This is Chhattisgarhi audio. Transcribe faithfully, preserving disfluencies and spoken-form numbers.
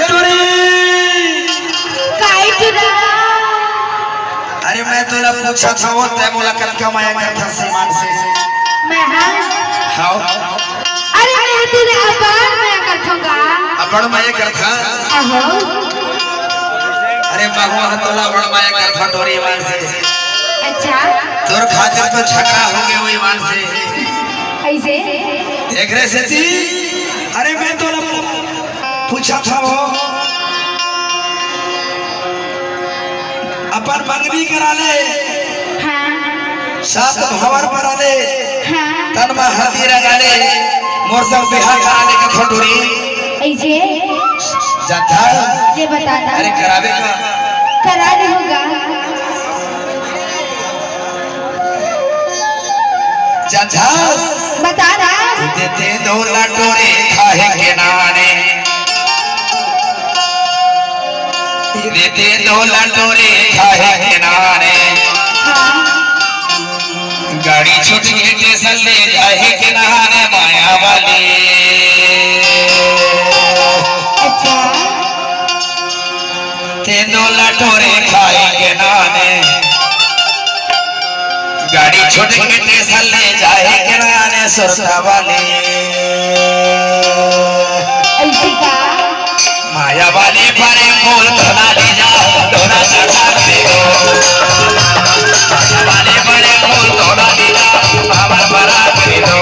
टुरी। काई टुरा? अरे मैं तोला पूछत हवं, तैं मोला कतका मया करथस ईमान से? मैं हा? हव। अरे मैं तोला अब्बड़ मया करथंव गा। अब्बड़ मया करथस? अहो। अरे महूं ह तोला अब्बड़ मया करथंव टुरी ईमान से। अच्छा। तोर खातिर तो झगड़ा होगे ओ ईमान से। अइसे? एकरे सेती, अरे मैं तोला पूछत हवं, अपन मंगनी करा ले, हाँ। सात भांवर परा ले, हाँ। तन म हरदी रंगा ले, मोर संग बिहाव करा ले कथंव टुरी। अइसे? जानथस? ले बता ना। अरे कराबे का? करा देहूं गा। जानथस? बता ना। दे दे दो लटोरे खाए के नाने। दे दे दो लटोरे खाए के नाने। हाँ। गाड़ी छूट के स्टेशन ले जाए के नाने माया वाली। अच्छा। तें दो लटोरे खाए के नाने। गाड़ी छूट के स्टेशन ले जाए के नाने सुरता वाली। अइसे का? माया वाली परे फूल तोला ले जा, तोला चढ़ा के दो। माया वाली परे फूल तोला ले जा, भांवर परा के दो।